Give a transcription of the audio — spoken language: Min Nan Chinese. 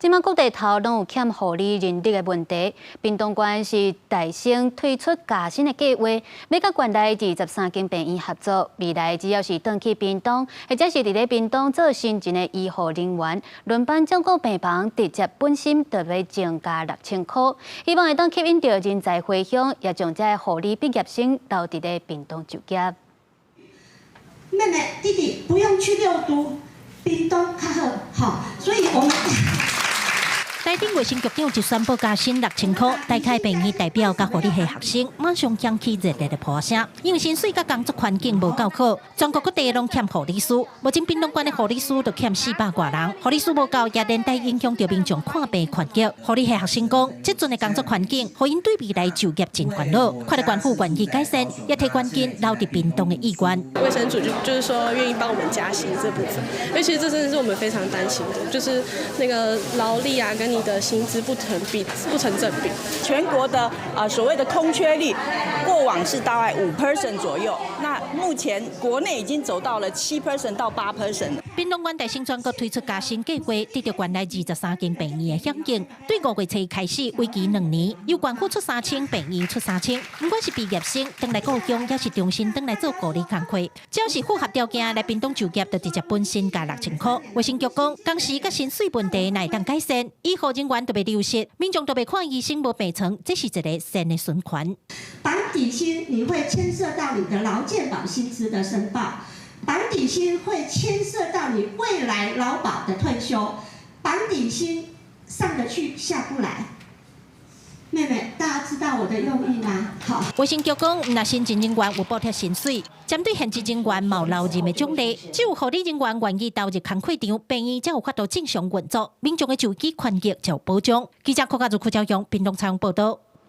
這擺各地頭攏有欠護理人力的問題。屏東縣是大聲推出加薪的計劃，欲佮縣內23間病院合作。未來只要是轉去屏東，或者是佇咧屏東做新進的醫護人員，輪班照顧病房，直接本薪就欲增加6000箍。希望會當吸引著人才回鄉，也將這護理畢業生留佇咧屏東就業。妹妹弟弟不用去六都，屏東較好，好，所以我們。台頂衛生局長就宣布加薪6000箍，大開病院代表佮護理系學生馬上響起熱烈的拍聲，因為薪水佮工作環境無夠好，全國各地攏欠護理師，目前屏東縣的護理師都欠400外人，護理師無夠也連帶影響著民眾看病權益。護理系學生講，這陣的工作環境，予𪜶對未來就業真煩惱，看著縣府願意改善，也提關緊留佇屏東的意願。衛生署就是說願意幫我們加薪這部分，因為其實這真的是我們非常擔心的，就是那個勞力啊跟你的薪資不成比，不成正比。全國的所謂的空缺率，過往是大概5% 左右，那目前國內已經走到了7% 到8%。屏東縣大聲全國推出加薪計劃，得到縣內23間病院的響應。對5月初開始，為期2年，由縣府出3000，病院出三千。不管是畢業生轉來故鄉，抑是重新轉來做護理工課，只要是符合條件來屏東就業，就直接本薪加六千箍。衛生局講，工時佮薪水問題若會當改善，醫護人員就袂流失，民眾就袂看醫生無病床，這是一個善的循環。綁底薪，你會牽涉到你的勞健保薪資的申報；綁底薪會牽涉到你未來勞保的退休；綁底薪上得去下不來。妹妹，大家知道我的用意嗎？好。衛生局講，毋但新進人員有補貼薪水，針對現職人員嘛有留任的獎勵，只有護理人員願意投入工課場，病院才有法度正常運作，民眾的就醫權益就有保障。記者柯家如、柯昭陽，屏東採訪報道。